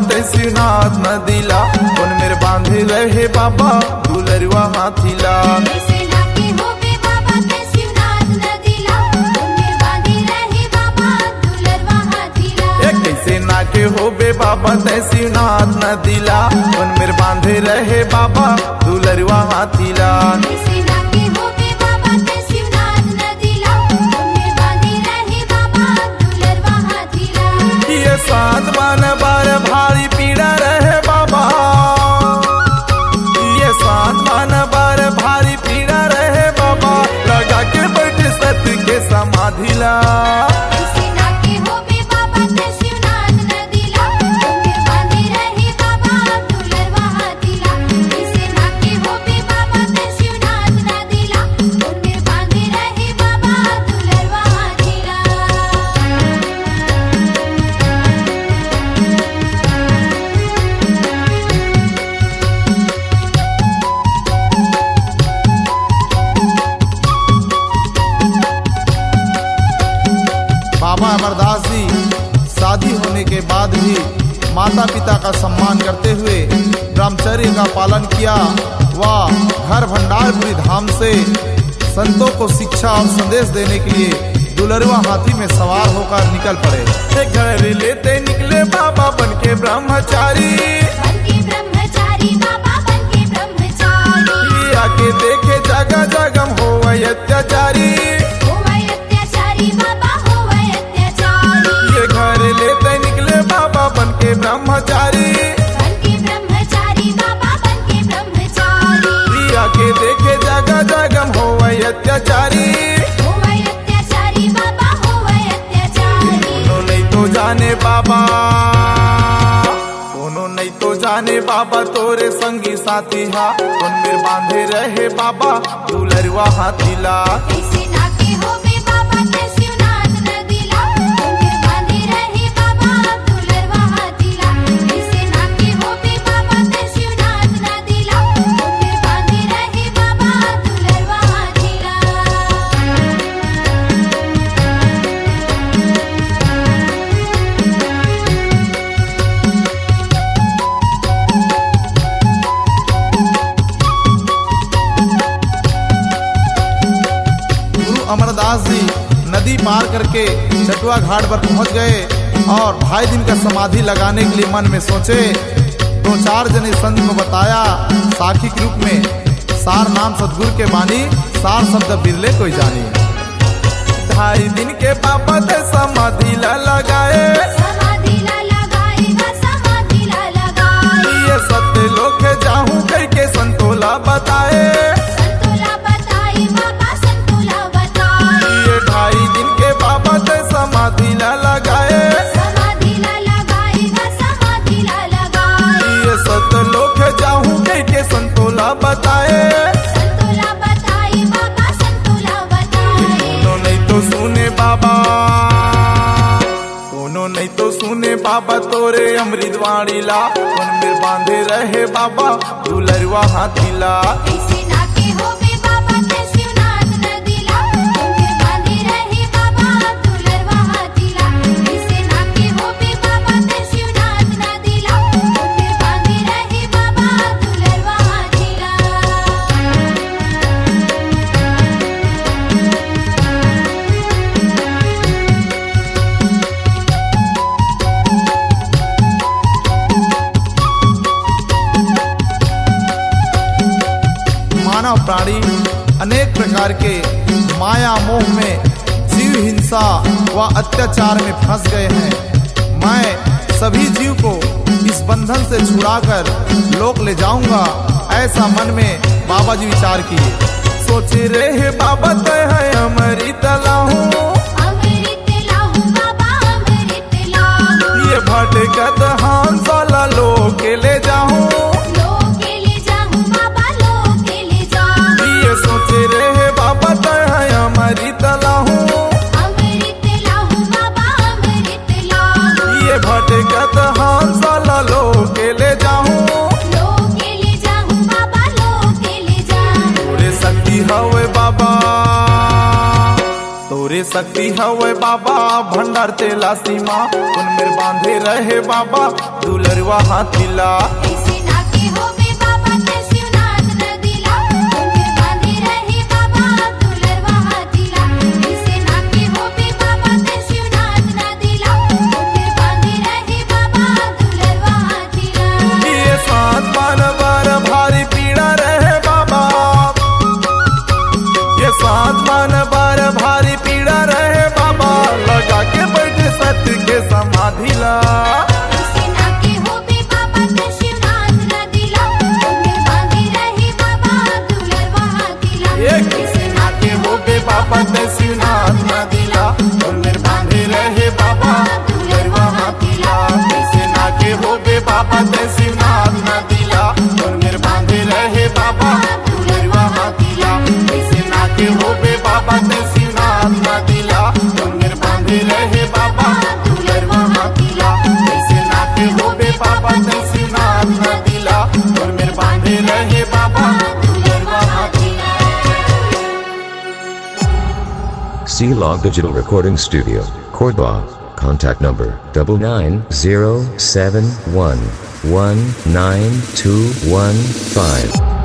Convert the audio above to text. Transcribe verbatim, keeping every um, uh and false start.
तैं शिवनाथ नदी ला, कोन मेर बांधे रहे बाबा दुलरुआ हाथी ला। तैं सेना के होबे बाबा, तैं शिवनाथ नदी ला, कोन मेर बांधे रहे बाबा दुलरुआ हाथी ला। ए, कइसे ना के होबे बाबा, तैं शिवनाथ नदी ला, कोन मेर बांधे रहे बाबा दुलरुआ हाथी ला। तैं सेना के होबे बाबा, तैं शिवनाथ नदी ला, कोन मेर बांधे रहे बाबा दुलरुआ हाथी ला। ये सात बान बर भारी पीड़ा रहे बाबा, ये सात बान बर भारी पीड़ा रहे बाबा, लगा के बैठे सत के समाधि ला। तैं सेना के होबे बाबा, तैं शिवनाथ नदी ला, कोन मेर बांधे रहे बाबा दुलरुआ हाथी ला। तैं सेना के होबे बाबा, तैं शिवनाथ नदी ला, कोन मेर बांधे रहे बाबा दुलरुआ हाथी ला। बाबा अमरदास जी शादी होने के बाद भी माता पिता का सम्मान करते हुए ब्रह्मचर्य का पालन किया। व घर भंडारपुरी धाम से संतों को शिक्षा और संदेश देने के लिए दुलरुआ हाथी में सवार होकर निकल पड़े। ए, घर ले तैं निकले बाबा बन के ब्रह्मचारी। बन के ब्रह्मचारी बाबा, बन के ब्रह्मचारी। आके देखे जगह जगह म होवै अत्याचारी। होवै अत्याचारी बाबा, होवै अत्याचारी। ए, घर ले तैं निकले बाबा बन के ब्रह्मचारी। बन के ब्रह्मचारी बाबा, बन के ब्रह्मचारी। आके देखे जगह जगह म होवै अत्याचारी। होवै अत्याचारी बाबा, होवै अत्याचारी। कोनो नइ तो जाने बाबा, कोनो नइ तो जाने बाबा तोरे संगी साथी हा, कोन मेर बांधे रहे बाबा दुलरुआ हाथी ला। तैं सेना के होबे बाबा, तैं शिवनाथ नदी ला, कोन मेर बांधे रहे बाबा दुलरुआ हाथी ला। तैं सेना के होबे बाबा, तैं शिवनाथ नदी ला, कोन मेर बांधे रहे बाबा दुलरुआ हाथी ला। गुरु अमरदास जी नदी पार करके चटुआ घाट पर पहुंच गए और ढाई दिन का समाधि लगाने के लिए मन में सोचे। दो चार जने संत को बताया, साखी के रूप में सार नाम सतगुरु के बानी, सार शब्द बिरले कोई जानी। ढाई दिन के बाबा तैं समाधि ला लगाए। समाधि ला लगाए, गा समाधि ला लगाए। ये सत्य लोक जाहूं कहिके संतों ला बताए। संतों ला बताए बाबा, संतों ला बताए। ये ढाई दिन के बाबा तैं समाधि ला लगाए। समाधि ला लगाए, गा समाधि ला लगाए। ये सत्य लोक जाहूं कहिके संतों ला बताए। संतों ला बताए बाबा, संतों ला बताए। कोनो नइ तो सुने बाबा, कोनो नइ तो सुने बाबा तोरे अमृत वाणी ला, कोन मेर बांधे रहे बाबा दुलरुआ हाथी ला। तैं सेना के होबे बाबा, तैं शिवनाथ नदी ला, कोन मेर बांधे रहे बाबा दुलरुआ हाथी ला। तैं सेना के होबे बाबा, तैं शिवनाथ नदी ला, कोन मेर बांधे रहे बाबा दुलरुआ हाथी ला। मानव प्राणी अनेक प्रकार के माया मोह में जीव हिंसा व अत्याचार में फंस गए हैं। मैं सभी जीव को इस बंधन से छुड़ाकर लोक ले जाऊंगा, ऐसा मन में बाबा जी विचार किए। सोचे रहे बाबा तैं है अमृत लाहू। अमृत लाहू बाबा, अमृत लाहू। ये भटकत हंस ला लोक ले जाहूं। लोक ले जाहूं बाबा, लोक ले जाहूं। ये सोचे रहे बाबा तैं है अमृत लाहू। अमृत लाहू बाबा, अमृत लाहू। ये भटकत हंस ला लोक ले जाहूं। लोक ले जाहूं बाबा, लोक ले जाहूं। तोरे शक्ति हवे बाबा, तोरे शक्ति हवय बाबा भंडार तेला सीमा, उन मेर बांधे रहे बाबा दुलरवा हाथी ला। ऐसे नाके होबे बाबा ते शिवनाथ नदीला, उन मेर बांधे रहे बाबा दुलरवा हाथीला। ऐसे नाके होबे बाबा ते शिवनाथ नदीला, उन मेर बांधे रहे बाबा दुलरवा हाथीला। ये सात पान बार भारी पीड़ा रहे बाबा, ये सात पान बार भारी पीड़ा रहे बाबा, लगा के बैठे सत्य के समाधि ला। ऐसे नाके होबे बाबा ते शिवनाथ नदीला, उन मेर बांधे रहे बाबा दुलरवा हाथीला। एक ऐसे नाके होबे बाबा ते शिवनाथ नदीला, उन मेर बांधे रहे बाबा दुलरवा हाथीला। ऐसे नाके होबे बाबा ते शिवनाथ नदीला, उन मेर बांधे रहे बाबा दुलरवा हाथीला। ऐसे नाके होबे बाबा ते शिवनाथ नदीला, उन मेर बांधे रहे बाबा दुलरवा हाथीला। ऐसे नाके होबे बाबा ते शिवनाथ नदीला, उन मेर बांधे रहे बाबा दुलरवा हाथीला। C Log Digital Recording Studio, Korba. Contact number double nine zero seven one one nine two one five.